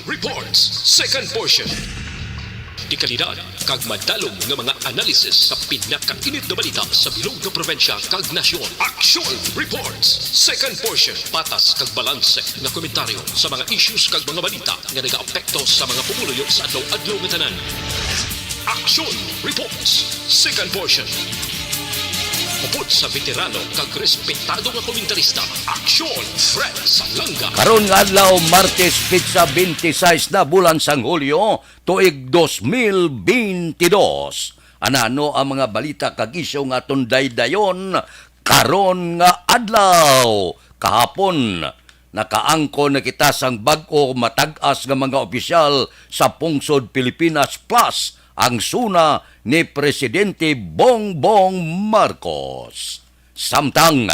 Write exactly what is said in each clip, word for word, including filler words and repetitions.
Reports, second portion. Dekalidad kag madalom nga mga analysis sa pinakainit nga balita sa bilog nga probinsya kag nasyon. Action Reports, second portion. Patas kag balanse nga komentaryo sa mga issues kag mga balita nga nagaapekto sa mga pumuluyo sa adlaw-adlaw nga tanan. Action Reports, second portion. Upod sa veterano kag respetado nga komentarista, Action Fred Salanga. Karon nga adlaw, Martes, petsa twenty-six na bulan sang Hulyo, tuig dos mil twenty-dos. Anano ang mga balita kag isyu nga aton daydayon karon nga adlaw? Kahapon, nakaangkon na kita sang bag-o matag-as nga mga opisyal sa Pungsod Pilipinas Plus, ang SONA ni Presidente Bongbong Marcos. Samtang,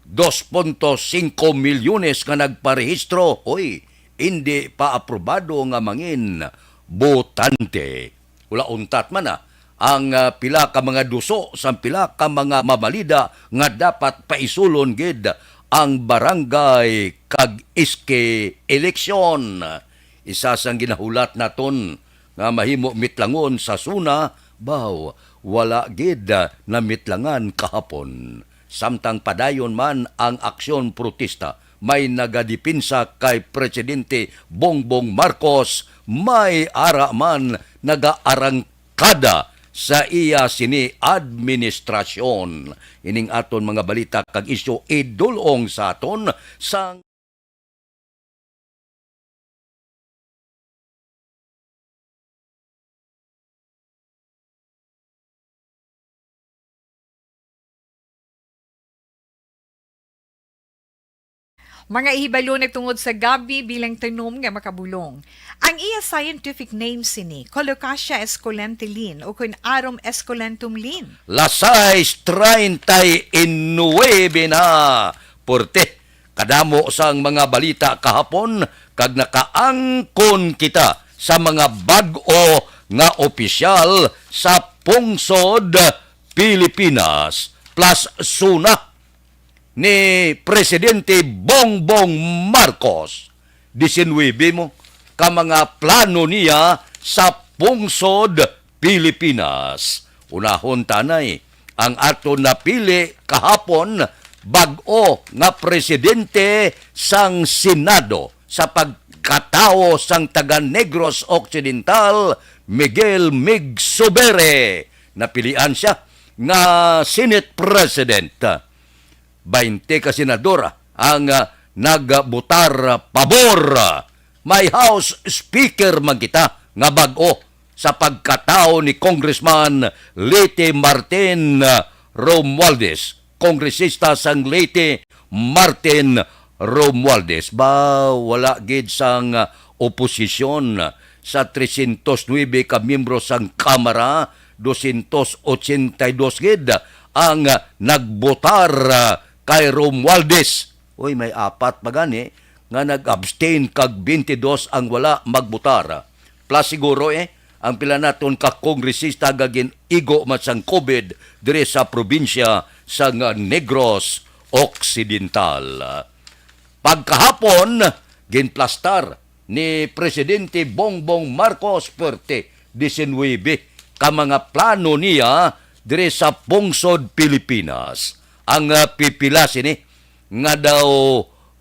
dos punto singko milyones nga nagparehistro, hoy, indi pa aprobado nga mangin botante. Wala untat man, ah, ang, ah, pila ka mga duso sang pila ka mga mamalida nga dapat paisulon gid ang barangay kag S K eleksyon. Isa sang ginahulat naton nga mahimo mitlangon sa SONA, baw, wala gid, ah, namitlangan kahapon. Samtang padayon man ang aksyon protesta, may nagadepensa kay Presidente Bongbong Marcos, may ara man nagaarangkada sa iya sini administrasyon. Ining aton mga balita kag isyu idul-ong sa aton sang Mga ihibalo nagtungod sa gabi bilang tanom nga makabulong. Ang iya scientific name sini, Colocasia esculenta Lin, ukon Arum esculentum Lin. Las sais treinta y nueve na, porte. Kadamo sang mga balita kahapon, kag nakaangkon kita sa mga bag-o nga opisyal sa Pungsod Pilipinas Plus SONA ni Presidente Bongbong Marcos. Disinuybe mo ka mga plano niya sa Pungsod Pilipinas. Unahon tanay ang aton napili kahapon, bag-o nga presidente sang Senado sa pagkatawo sang taga Negros Occidental, Miguel Mig Zubiri. Napilian sia nga Senate President. Baynte ka senador ang, ah, nagbotar pabor. May House Speaker man kita nga bag-o sa pagkatawo ni Congressman Leyte Martin, ah, Romualdez, kongresista sang Leyte Martin Romualdez. Ba, wala gid sang, ah, oposisyon. Sa trescientos nuebe ka miyembro sang Kamara, doscientos ochenta y dos gid ang nagbotar kay Romualdez. Uy, may apat pa gani nga nag-abstain kag twenty-dos ang wala magbotar. Plus siguro, eh, ang pila naton ka kongresista nga gin-igo man sang COVID diri sa probinsya sang Negros Occidental. Pagkahapon, ginplastar ni Presidente Bongbong Marcos Fuerte, disinuybe ka mga plano niya diri sa pungsod Pilipinas. Ang, ah, pipila sini nga daw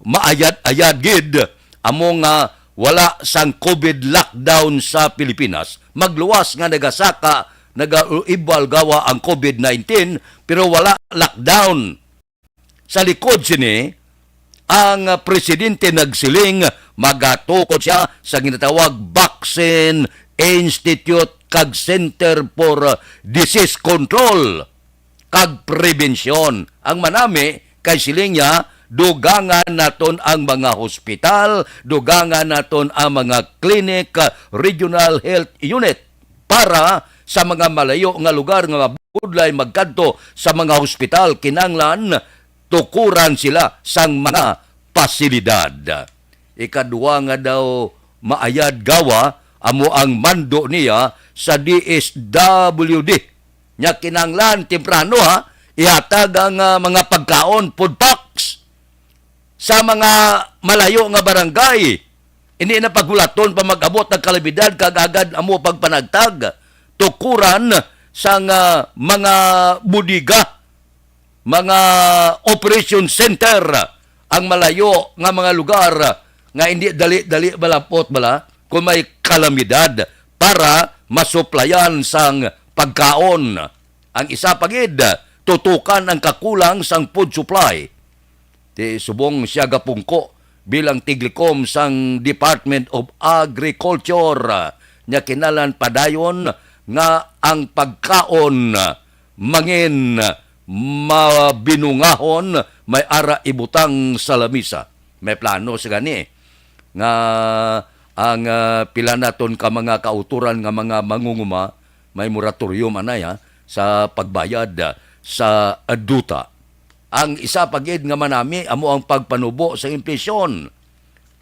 maayad-ayad gid amo nga wala sang COVID lockdown sa Pilipinas. Magluwas nga nagasaka, nagauibal gawa ang COVID nineteen, pero wala lockdown. Sa likod sini, ang presidente nagsiling magatukod sia sa ginatawag Vaccine Institute kag Center for Disease Control kag Prevention. Ang manami kay siling niya, dugangan naton ang mga hospital, dugangan naton ang mga clinic, regional health unit para sa mga malayo nga lugar nga mabudlay magkadto sa mga hospital, kinahanglan tukuran sila sang mga pasilidad. Ikadua nga daw maayad gawa amo ang mando niya sa D S W D. Nya kinahanglan temprano, ha, ihatag ang, ah, mga pagkaon, food packs sa mga malayo nga barangay. Hindi na paghulaton pa mag-abot ang kalamidad kag agad amo pagpanagtag. Tukuran sang, ah, mga bodega, mga operation center, ang malayo nga mga lugar nga hindi dali-dali malapot bala kung may kalamidad para masuplayan sang pagkaon. Ang isa pa gid, tutukan ang kakulang sang food supply. Ti subong siya gapungko bilang tiglikom sang Department of Agriculture, nya kinahanglan padayon nga ang pagkaon mangin mabinungahon, may ara ibutang sa lamisa. May plano sa gani nga ang, ah, pila naton ka mga kauturan nga mga mangunguma may moratorium anay, ha, sa pagbayad, ah, sa, ah, duta. Ang isa pa gid nga manami amo ang pagpanubo sa inflasyon.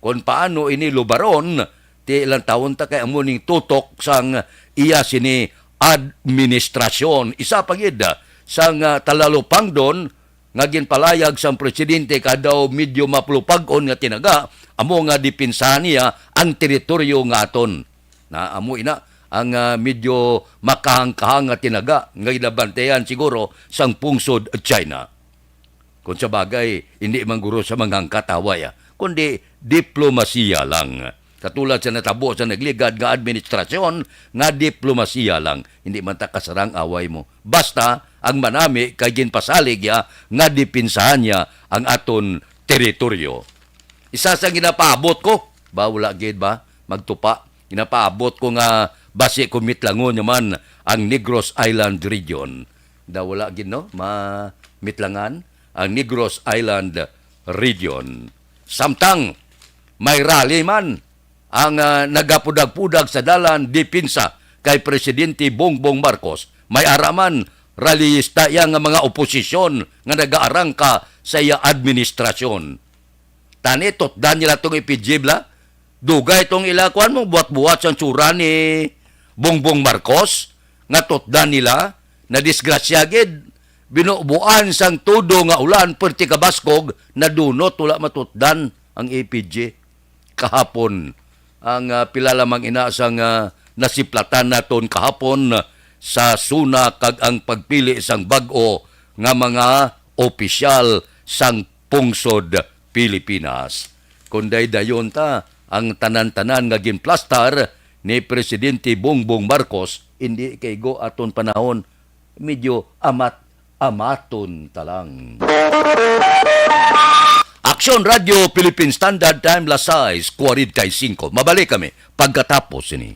Kon paano ini lubaron, ti ilang taon ta kay amo ning tutok sang iya sini administrasyon. Isa pa gid, ah, sang, ah, talalupangdon nga ginpalayag sang presidente ka daw medyo mapulupag-on nga tinaga, amo nga depensahan niya ang teritoryo nga aton. Na amo ina ang, ah, medyo makahangkahang nga tinaga nga ginabantayan siguro sang pungsod China. Kung sa bagay, hindi man guro sa manghangkat away, ah, kundi diplomasiya lang. Katulad sa natabo sa nagligad nga administrasyon nga diplomasiya lang. Hindi man ta kasarang away mo. Basta ang manami kay ginpasalig ya nga depensahan niya ang aton teritoryo. Isa sa ginapaabot ko, ba, wala gid ba magtupa? Ginapaabot ko nga basi ko mitlangon naman ang Negros Island region. Da wala gid, no? Ma mitlangan ang Negros Island region. Samtang may rally man ang, ah, nagapudag-pudag sa dalan depensa kay Presidente Bongbong Marcos, may ara man rallyista iya nga mga oposisyon nga nagaarangka sa iya administrasyon. Tani, tutdan nila tong ipidjib la. Dugay tong ila, kuwan mo, buwat-buwat sang tsura ni Bongbong Marcos, nga tutdan nila, na disgrasya gid, binubuan sang tudo nga ulan, perti kabaskog, nadunot, wala matutdan ang A P G. Kahapon, ang, ah, pila lamang ina sang, ah, nasiplatan naton kahapon sa SONA kag ang pagpili sang bag-o nga mga opisyal sang pungsod Pilipinas. Kon daydayon ta, ang tanan-tanan nga ginplastar ni Presidente Bongbong Marcos, indi kay go aton panahon, medyo amat-amaton ta lang. Aksyon Radio Philippine Standard Time, las sais cuarenta y cinco. Mabalik kami pagkatapos sini.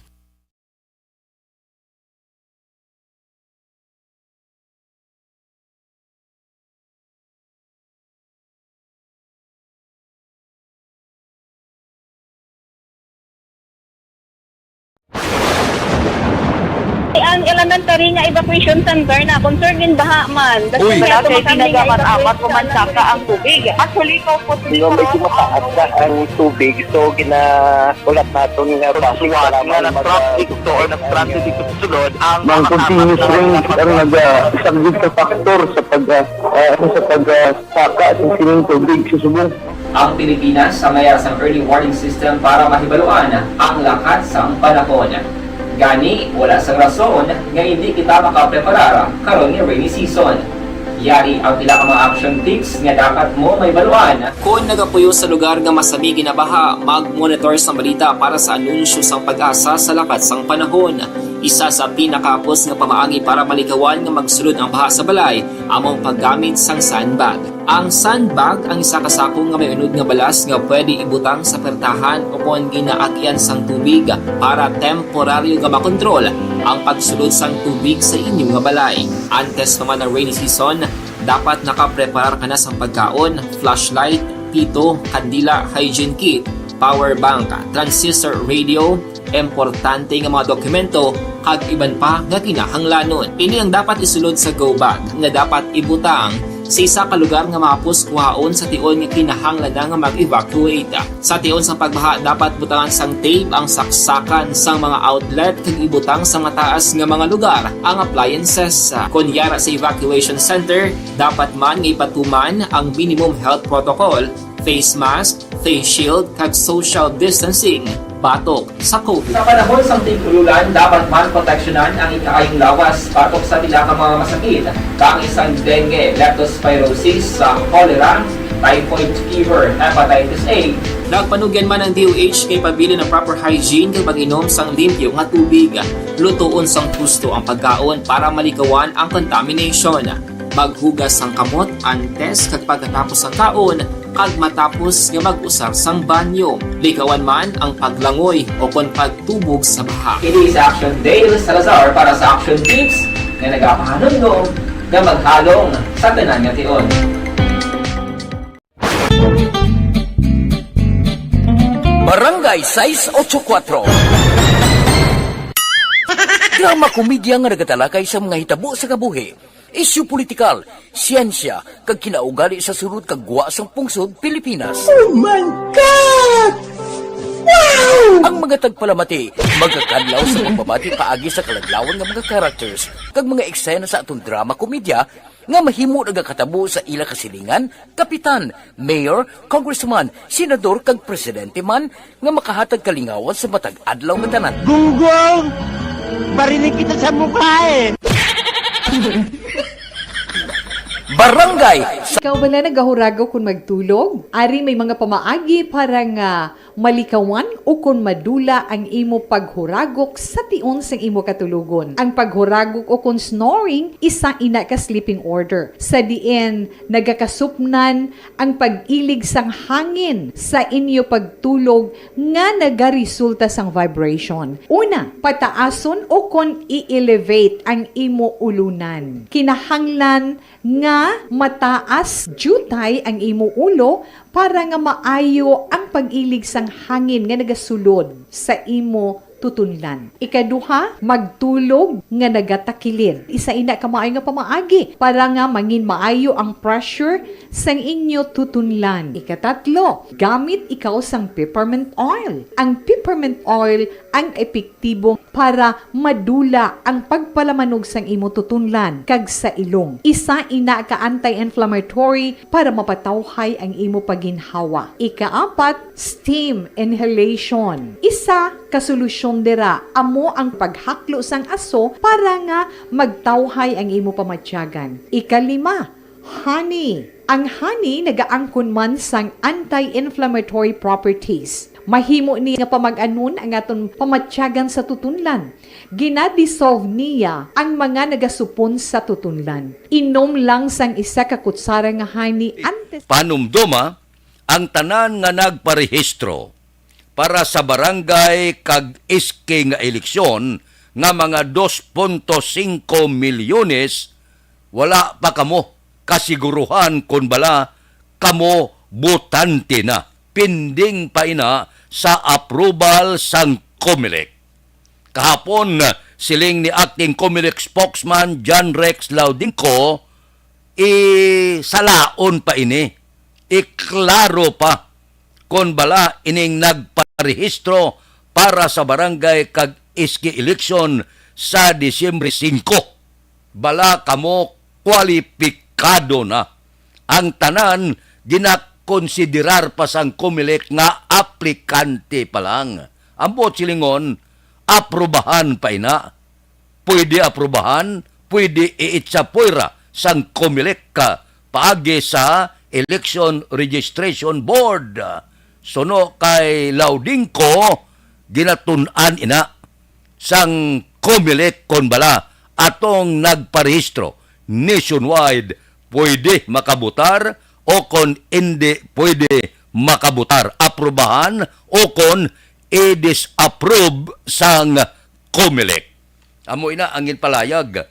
Ang elementary nga evacuation center na concern in baha man. Uy. Wala kay ginagamat-amat ko man saka ang tubig. Actually, ko po. Di ba, medyo mataas na ang tubig, so gina-, ulat naton nga basi nga para na mag-, nag-traffic to or nag-traffic dito sa sulod, ang Mang continuous rain ang naga-, isang big factor sa pag, ah, ah, sa pag, ah, saka sa sining tubig sa subong. Ang Pilipinas sa mayar sang early warning system para mahibaluan ang lakat sang panahon. Gani, wala sang rason nga indi kita makapreparar karon nga rainy season. Yari ang pila ka mga action tips nga dapat mo mahibaluan. Kon nagapuyo sa lugar nga masami ginabaha, mag-monitor sang balita para sa anunsyo sang PAGASA sa lakat sang panahon. Isa sa pinakahapos nga pamaagi para malikawan nga magsulod ang baha sa balay amo ang paggamit sang sandbag. Ang sandbag ang isa ka sako nga may unod nga balas nga pwede ibutang sa pertahan o kon ginaagian sang tubig para temporaryo nga makontrol ang pagsulod sang tubig sa inyo nga balay. Antes pa man ang rainy season, dapat nakapreparar ka na sang pagkaon, flashlight, pito, kandila, hygiene kit, power bank, transistor radio, importante nga mga dokumento, kag iban pa nga kinahanglanon. Ini ang dapat isulod sa go bag nga dapat ibutang sa isa ka lugar nga mahapos kuhaon sa tion nga kinahanglan na nga mag-evacuate. Sa tion sang pagbaha, dapat butangan sang tape ang saksakan sang mga outlet kag ibutang sa mataas nga mga lugar ang appliances. Kon yara sa evacuation center, dapat man nga ipatuman ang minimum health protocol, face mask, face shield, kag social distancing batok sa COVID. Sa panahon sang tig-ululan, dapat man proteksyonan ang ikaayong lawas batok sa pila ka mga masakit, kaangay sang dengue, leptospirosis, sa cholera, typhoid fever, hepatitis A. Nagpanugyan man ang D O H kay pabilin ang proper hygiene kag pag-inom sang limpyo nga tubig. Lutoon sang husto ang pagkaon para malikawan ang contamination. Maghugas sang kamot antes kag pagkatapos sang kaon kag matapos nga mag-usar sang banyo. Likawan man ang paglangoy o kon pagtubog sa baha. Ini si Action Dale Salazar para sa Action Tips nga nagapahanumdom nga maghalong sa tanan nga tion. Barangay sais ocho kuatro. Drama komedya nga nagatalakay sa mga hitabo sa kabuhi, isyu politikal, siyensya, kag kinaugali sa sulod kag gwa sang pungsod Pilipinas. Oh my God! Wow! Ang mga tagpalamati magakadlaw sa pagbabati paagi sa kaladlawan nga mga characters kag mga eksena sa aton drama komedya nga mahimo nagakatabo sa ila kasilingan, kapitan, mayor, congressman, senador kag presidente man nga makahatag kalingawan sa matag adlaw nga tanan. Gunggong! Barinig kita sa mukha eh! Barangay Ikaw bala nagahurago kon magtulog? Ari may mga pamaagi para nga malikawan o kon madula ang imo paghuragok sa tion sang imo katulogon. Ang paghuragok o kon snoring, isa ina ka sleeping order, sa diin nagakasupnan ang pag-ilig sang hangin sa inyo pagtulog nga nagaresulta sang vibration. Una, pataason o kon i-elevate ang imo ulunan. Kinahanglan nga mataas diutay ang imo ulo para nga maayo ang pag-ilig sang hangin nga nagasulod sa imo tutunlan. Ikaduha, magtulog nga nagatakilid. Isa ina ka maayo nga pamaagi para nga mangin maayo ang pressure sang inyo tutunlan. Ikatatlo, gamit ikaw sang peppermint oil. Ang peppermint oil ang epektibo para madula ang pagpalamanog sang imo tutunlan kag sa ilong. Isa ina ka anti-inflammatory para mapatawhay ang imo pagginhawa. Ikaapat, steam inhalation. Isa ka solusyon dira amo ang paghaklo sang aso para nga magtawhay ang imo pamatyagan. Ikalima, honey. Ang honey nagaangkon man sang anti-inflammatory properties. Mahimo ni nga pamag-anon ang aton pamatyagan sa tutunlan. Ginadissolve niya ang mga nagasupon sa tutunlan. Inom lang sang isa ka kutsara nga honey antes. Panumdoma ang tanan nga nagparehistro para sa barangay kag S K nga eleksyon nga mga dos punto singko milyones, wala pa kamo kasiguruhan kon bala kamo botante na. Pending pa ina sa approval sang Comelec. Kahapon, siling ni Acting Comelec spokesman John Rex Laudingco, isalaon pa ini, iklaro pa kon bala ining nagparehistro para sa barangay kag S K election sa Disyembre singko. Bala kamo kwalipikado na. Ang tanan ginakonsiderar pa sang Comelec nga aplikante pa lang. Ang buot silingon, aprubahan pa ina. Pwede aprubahan, pwede iitsa puwera sang Comelec, ah, paagi sa Election Registration Board. Suno kay Laudingco, ginatun-an ina sang Comelec kon bala atong nagparehistro nationwide pwede makabotar o kon indi pwede makabotar, aprubahan o kon i-disapprove sang Comelec. Amo ina ang ginpalayag.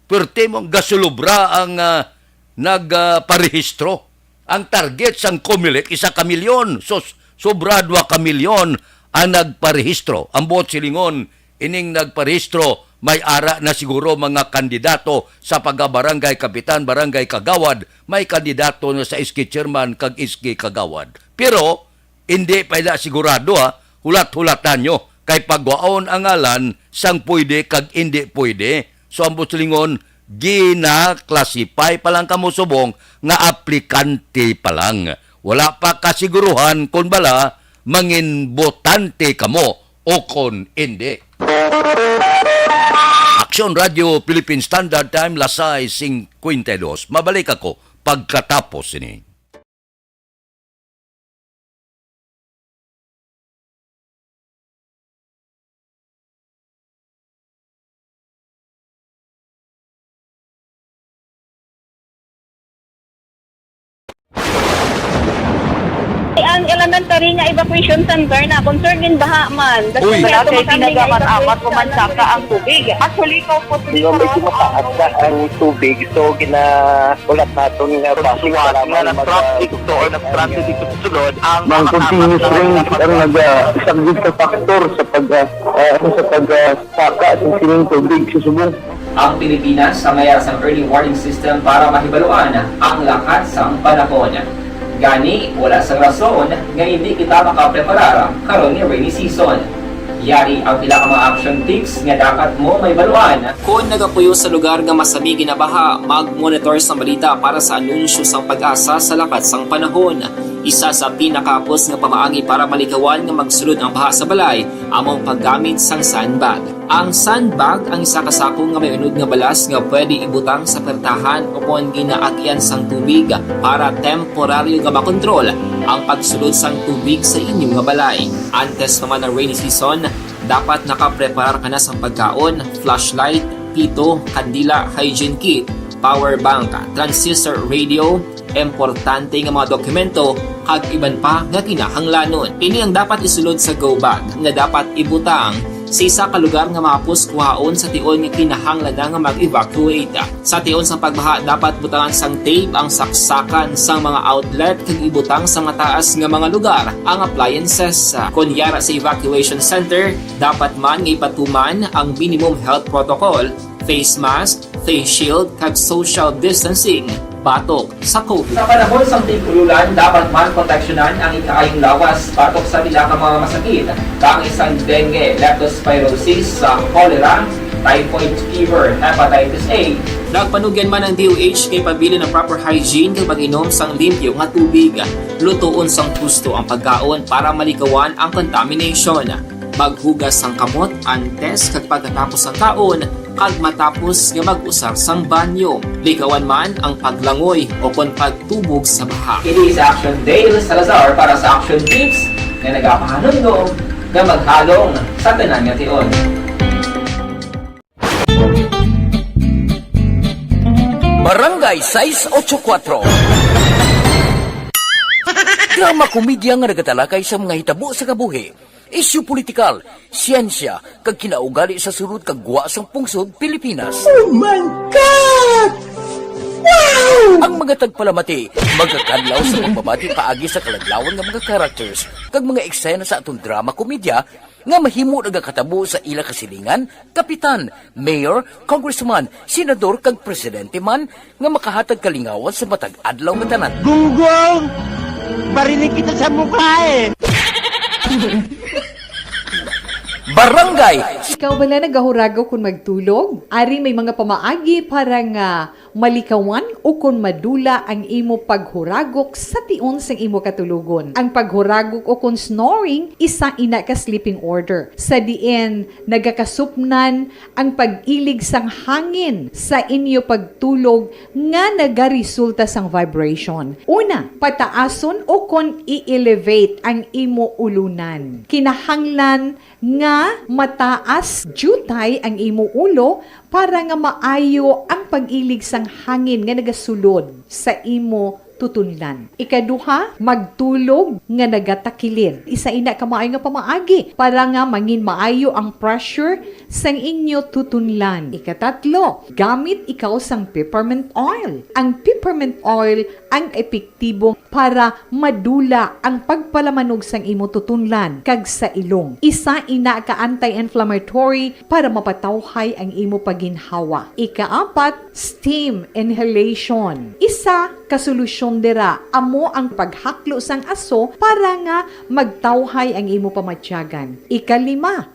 Perti mo gasulobra ang, ah, nag, ah, parehistro. Ang target sang Comelec isa ka milyon. So, s-, sobra dua ka milyon ang nagparehistro. Ang buot silingon, ining nagparehistro may ara na siguro mga kandidato sa pagka-barangay kapitan, barangay kagawad, may kandidato na sa S K chairman kag S K kagawad. Pero, indi pa ina sigurado, ha. Hulat-hulatan nyo kay pagwaon ang ngalan sang pwede kag indi pwede. So, ang buot silingon, gina-classify pa lang kamo subong nga aplikante pa lang. Wala pa kasiguruhan kon bala mangin botante kamo o kon indi. Aksyon Radio Philippine Standard Time, las sais cincuenta y dos. Mabalik ako pagkatapos sini. Ang elementary nga evacuation center na concerned in baha man. Uy. Wala kay tinaga man amat ko man saka ang tubig. Actually, ko po. Di ba, medyo mataas na ang tubig, so gina-, ulat naton nga basi nga nag-traffic to or nag-transit dito sa sulod ang Ang continuous rain ang naga-, isa gid ka factor sa pag, ah, ah, ano, sa pag, ah, saka sa sining tubig sa subong. Ang Pilipinas sa mayar sang early warning system para mahibaluan ang lakat sang panahon. Gani, wala sang rason nga hindi kita makapreparar karon nga rainy season. Yari ang pila ka mga action tips nga dapat mo mahibaluan. Kon nagapuyo sa lugar nga masami ginabaha, mag-monitor sang balita para sa anunsyo sang PAGASA sa lakat sang panahon. Isa sa pinakahapos nga pamaagi para malikawan nga magsulod ang baha sa balay amo ang paggamit sang sandbag. Ang sandbag ang isa ka sako nga may unod nga balas nga pwede ibutang sa pertahan o kon ginaagyan sang tubig para temporaryo nga makontrol ang pagsulod sang tubig sa inyo nga balay. Antes pa man ang rainy season, dapat nakapreparar ka na sang pagkaon, flashlight, pito, kandila, hygiene kit, power bank, transistor radio, importante nga mga dokumento, kag iban pa nga kinahanglanon. Ini ang dapat isulod sa go bag nga dapat ibutang sa isa ka lugar nga mahapos kuhaon sa tion nga kinahanglan na nga mag-evacuate. Sa tion sang pagbaha, dapat butangan sang tape ang saksakan sang mga outlet kag ibutang sa mataas nga mga lugar ang appliances. Kon yara sa evacuation center, dapat man nga ipatuman ang minimum health protocol, face mask, face shield, kag social distancing batok sa COVID. Sa panahon sang tig-ululan, dapat man proteksyonan ang ikaayong lawas batok sa pila ka mga masakit, kaangay sang dengue, leptospirosis, sa cholera, typhoid fever, hepatitis A. Nagpanugyan man ang D O H nga ipabilin ang proper hygiene kag pag-inom sang limpyo nga tubig. Lutoon sang husto ang pagkaon para malikawan ang contamination. Maghugas sang kamot antes kag pagkatapos sang kaon, kag matapos nga mag-usar sang banyo. Likawan man ang paglangoy o kon pagtubog sa baha. Ini si Action Dale Salazar para sa Action Tips nga nagapahanumdom nga maghalong sa tanan nga tion. Barangay sais ocho kuatro. Drama komedya nga nagatalakay sa mga hitabo sa kabuhi, isyu politikal, siyensya, kag kinaugali sa sulod kag gwa sang pungsod Pilipinas. Oh my God! Wow! Ang mga tagpalamati magakadlaw sa pagbabati paagi sa kaladlawan nga mga characters kag mga eksena sa aton drama komedya nga mahimo nagakatabo sa ila kasilingan, kapitan, mayor, congressman, senador, kag presidente man nga makahatag kalingawan sa matag adlaw nga tanan. Gunggong! Barinig kita sa mukha eh! Barangay! Ikaw bala nagahuragok kon magtulog? Ari may mga pamaagi para nga malikawan o kon madula ang imo paghuragok sa tion sang imo katulogon. Ang paghuragok o kon snoring, isa ina ka sleeping order, sa diin nagakasupnan ang pag-ilig sang hangin sa inyo pagtulog nga nagaresulta sang vibration. Una, pataason o kon i-elevate ang imo ulunan. Kinahanglan nga mataas diutay ang imo ulo para nga maayo ang pag-ilig sang hangin nga nagasulod sa imo tutunlan. Ikaduha, magtulog nga nagatakilid. Isa ina ka maayo nga pamaagi para nga mangin maayo ang pressure sang inyo tutunlan. Ikatatlo, gamit ikaw sang peppermint oil. Ang peppermint oil ang epektibo para madula ang pagpalamanog sang imo tutunlan kag sa ilong. Isa ina ka anti-inflammatory para mapatawhay ang imo pagginhawa. Ikaapat, steam inhalation. Isa ka solusyon dira amo ang paghaklo sang aso para nga magtawhay ang imo pamatyagan. Ikalima,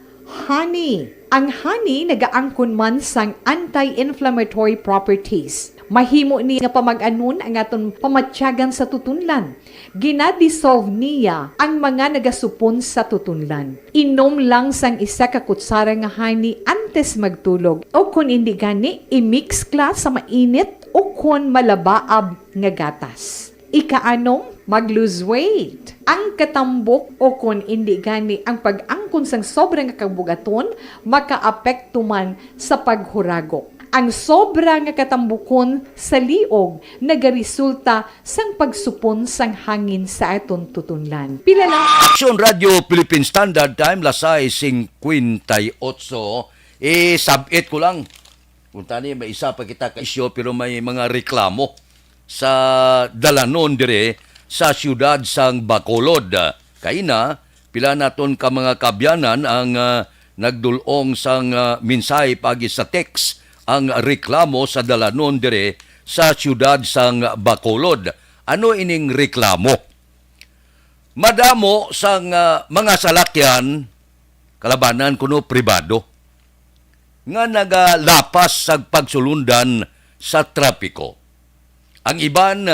honey. Ang honey nagaangkon man sang anti-inflammatory properties. Mahimo ni nga pamag-anon ang aton pamatyagan sa tutunlan. Gina-dissolve niya ang mga nagasupon sa tutunlan. Inom lang sang isa ka kutsara nga honey antes magtulog, o kon indi gani, i-mix kla sa mainit o kon malabaab nga gatas. Ikaanom, mag-lose weight. Ang katambok o kon indi gani ang pag-angkon sang sobra nga kabugaton makaapekto man sa paghuragok. Ang sobra nga katambukon sa liog nagaresulta sang pagsupon sang hangin sa aton tutunlan. Pila lang Aksyon Radio Philippine Standard Time, las sais singkwenta y otso. Isab-it ko lang. Kung tani, may isa pa kita ka isyu, pero may mga reklamo sa dalanon dire sa siyudad sang Bacolod. Kaina, pila naton ka mga kaabyanan ang, ah, nagdul-ong sang, ah, mensahe paagi sa text ang reklamo sa dalanon dire sa siyudad sang Bacolod. Ano ining reklamo? Madamo sang, ah, mga salakyan, kalabanan kuno pribado, nga nagalapas sa pagsulundan sa trapiko. Ang iban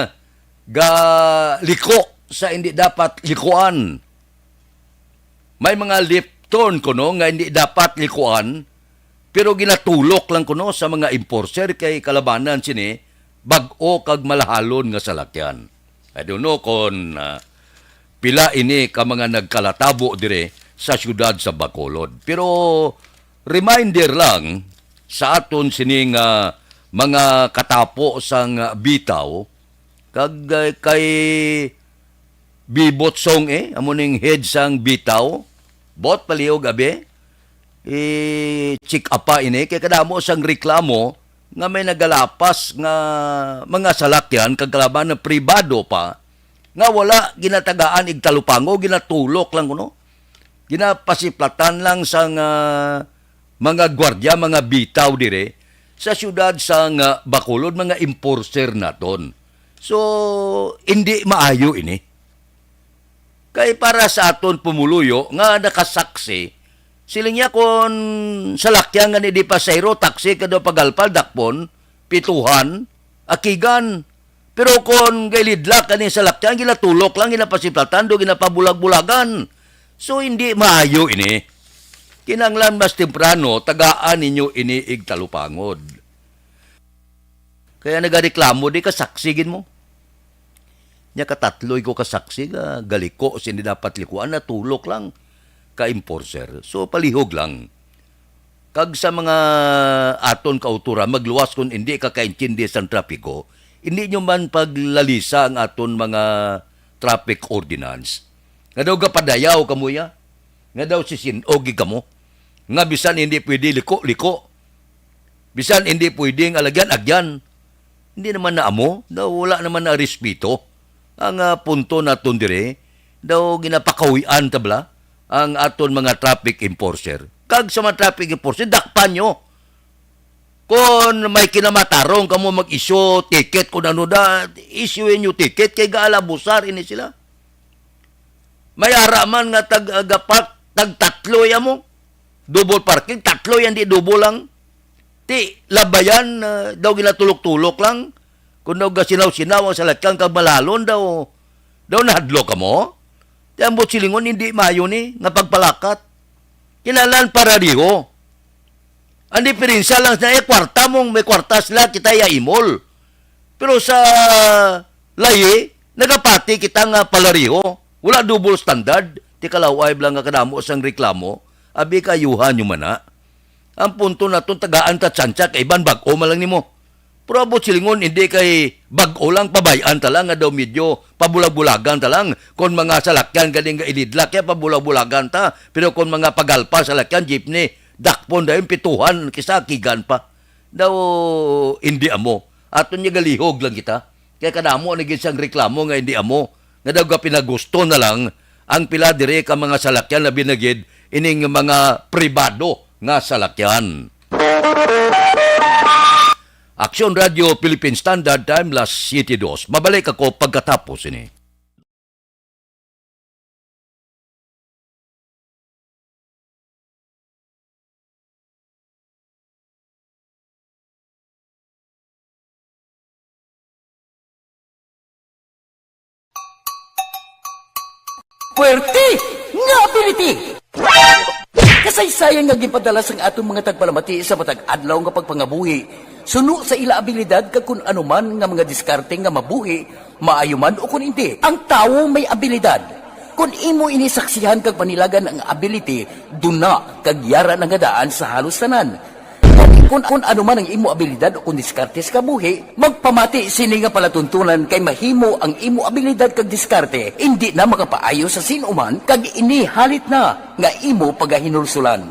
galiko sa hindi dapat likuan. May mga left turn kuno nga hindi dapat likuan, pero ginatulok lang kuno sa mga enforcer kay kalabanan sini bag-o kag malahalon nga salakyan. I don't know kon, ah, pila ini ka mga nagkalatabo dire sa siyudad sa Bacolod. Pero reminder lang sa aton sining, ah, mga katapo sang, ah, bitaw, kag, ah, kay Bibot Song, eh, amo ning head sang bitaw. Bot, palihog, abi. I-check up pa ini kay kadamo sang reklamo nga may nagalapas nga mga salakyan kag kalaban na pribado pa nga wala ginatagaan igtalupango, ginatulok lang kuno. Ginapasiplatan lang sang, ah, mga gwardya, mga bitaw dire sa siyudad sang, ah, Bacolod, mga enforcer naton. So, hindi maayo ini. Kay para sa aton pumuluyo nga nakasaksi, siling niya kon salakyan nga ni di pasahero, taxi ka daw pagalpal, dakpon, pituhan, akigan. Pero kon gailidlak ani salakyan, ginatulok lang, ginapasiplatan, do ginapabulag-bulagan. So, hindi maayo ini. Kinahanglan mas temprano, tagaan ninyo ini igtalupangod. Kaya nagareklamo, di ka saksi gid mo. Nya katatlo ko ka saksi nga galiko sa hindi dapat likuan, natulok lang ka enforcer. So, palihog lang. Kag sa mga aton kauturan, magluwas kon hindi ka kaintindi sang trapiko, hindi nyo man paglalisa ang aton mga traffic ordinance. Nga daw gapadayaw kamo ya? Nga daw sisin-og gid kamo? Nga bisan hindi pwede liko, liko. Bisan hindi pwede nga alagyan, agyan. Hindi naman na amo, daw wala naman na respeto. Ang, ah, punto naton dire, daw ginapakahuy-an ta bala ang aton mga traffic enforcer. Kag sa mga traffic enforcer, dakpan nyo. Kon may kinamatarong kamo mag-issue ticket, kung ano da, issue nyo ticket, kay gaalabusar ini sila. May ara man nga tag, ah, gapark, tag tatlo ya mo. Double parking, tatlo yan, di double lang. Ti, labayan, ah, daw ginatulok-tulok lang. Kung daw gasinaw-sinaw ang salakyan kag malalon daw, daw nahadlok kamo. Ti, ambot silingon, hindi maayo ni nga pagpalakat. Kinahanglan parariho. Ang diferensya lang sa iya, kwarta mong may kwarta sila, kita iya imol. Pero sa lahi, nagapati kita nga palariho. Wala double standard. Ti kalaway lang nga kadamo sang reklamo. Abi, kaayuhan nyo man na. Ang punto naton, tagaan ta tsansa kay iban bag-o man lang nimo. Pero ambot silingon, hindi kay bag-o lang, pabay-an ta lang nga daw medyo pabulag-bulagan ta lang. Kon mga salakyan galing nga ilidlak, ya pabulag-bulagan ta. Pero kon mga pagalpa salakyan, jeepney, dakpon dayon, pituhan, kisa akigan pa. Daw hindi amo. Aton niya galihog lang kita. Kay kadamo na gid sang reklamo nga hindi amo, nga daw gapinagusto na lang ang pila diri ka mga salakyan, labi na gid ining mga pribado nga salakyan. Aksyon Radio Philippine Standard Time, las siete dos. Mabalik ako pagkatapos ini. Puwerte nga ability! Kasaysayan nga ginpadala sang aton mga tagpalamati sa matag adlaw nga pagpangabuhi, suno sa ila abilidad kag kun ano man nga mga diskarte nga mabuhi, maayo man o kun indi. Ang tawo may abilidad. Kun imo ini saksihan kag panilagan ang ability, duna kag yara na nga daan sa halos tanan. Kun, kun ano man ang imo abilidad o kun diskarte sa kabuhi, magpamati sini nga palatuntunan kay mahimo ang imo abilidad kag diskarte indi na makapaayo sa sin-o man kag ini halit na nga imo pagahinulsulan.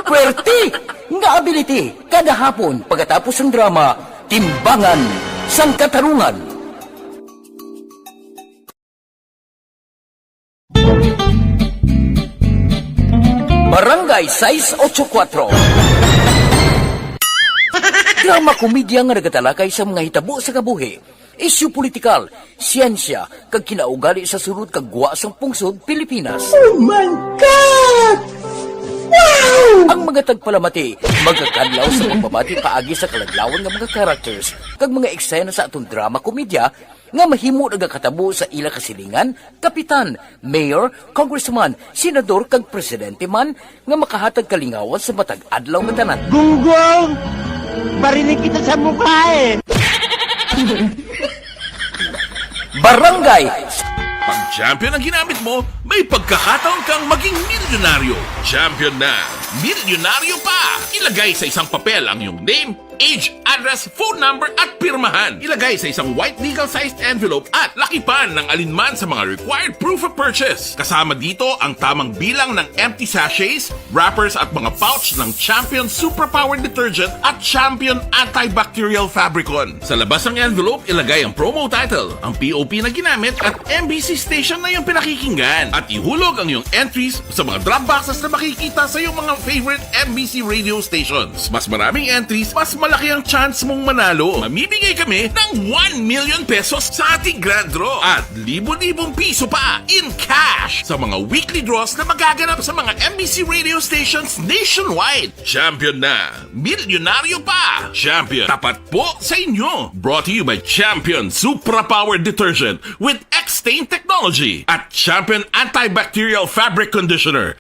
Puwerte nga ability kada hapon pagkatapos sang drama, Timbangan sang Katarungan. Barangay sais ocho kuwatro. Drama komedya nga nagatalakay sa mga hitabo sa kabuhi, isyu politikal, siyensya, kag kinaugali sa sulod kag gwa sang pungsod Pilipinas. Oh my God! Wow! Ang mga tagpalamati magakadlaw sa pagbabati paagi sa kaladlawan nga mga characters kag mga eksena sa aton drama komedya nga mahimo nagakatabo sa ila kasilingan, kapitan, mayor, congressman, senador, kag presidente man nga makahatag kalingawan sa matag adlaw nga tanan. Gunggong! Barinig kita sa mukha eh! Barangay! Pag champion ang ginamit mo, may pagkakataon kang maging milyonaryo. Champion na! Milyonaryo pa! Ilagay sa isang papel ang iyong name, age, address, phone number, at pirmahan. Ilagay sa isang white legal-sized envelope at lakipan ng alinman sa mga required proof of purchase. Kasama dito ang tamang bilang ng empty sachets, wrappers at mga pouch ng Champion Superpower Detergent at Champion Antibacterial Fabricon. Sa labas ng envelope, ilagay ang promo title, ang P O P na ginamit at M B C station na iyong pinakikinggan. At ihulog ang iyong entries sa mga drop boxes na makikita sa iyong mga favorite M B C radio stations. Mas maraming entries, mas malaki ang chance mong manalo. Mamimigay kami ng one million pesos sa ating grand draw at libo-libong piso pa in cash sa mga weekly draws na magaganap sa mga M B C radio stations nationwide. Champion na! Milyonaryo pa! Champion, tapat po sa inyo! Brought to you by Champion Supra Power Detergent with X-Stain Technology at Champion Antibacterial Fabric Conditioner.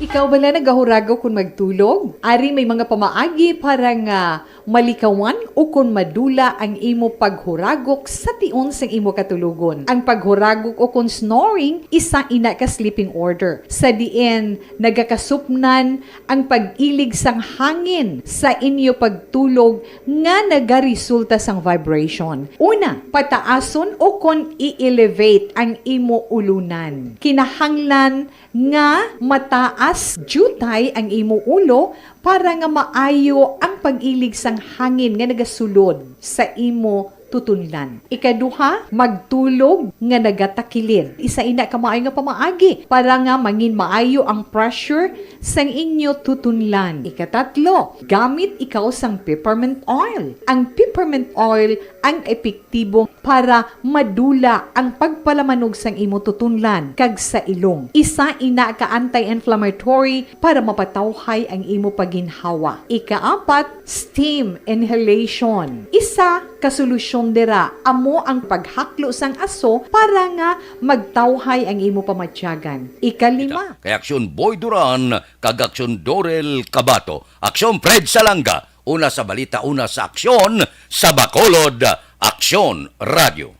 Ikaw bala nagahuragok kon magtulog? Ari may mga pamaagi para nga malikawan ukon madula ang imo paghuragok sa tion sang imo katulogon. Ang paghuragok ukon snoring, isa ina ka sleeping order, sa diin nagakasupnan ang pag-ilig sang hangin sa inyo pagtulog nga nagaresulta sang vibration. Una, pataason ukon i-elevate ang imo ulunan. Kinahanglan nga mataas diutay ang imo ulo para nga maayo ang pag-ilig sang hangin nga nagasulod sa imo tutunlan. Ikaduha, magtulog nga nagatakilid. Isa ina ka maayo nga pamaagi para nga mangin maayo ang pressure sang inyo tutunlan. Ikatatlo, gamit ikaw sang peppermint oil. Ang peppermint oil ang epektibo para madula ang pagpalamanog sang imo tutunlan kag sa ilong. Isa ina ka anti-inflammatory para mapatawhay ang imo paginhawa. Ikaapat, steam inhalation. Isa ka solusyon dira amo ang paghaklo sang aso para nga magtawhay ang imo pamatyagan. Ikalima. Kay Aksyon Boy Duran kag Aksyon Dorel Cabato. Aksyon Fred Salanga. Una sa balita, una sa aksyon, sa Bacolod, Aksyon Radio.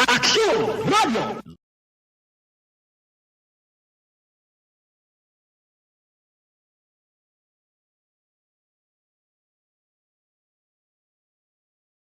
Aksyon Radio.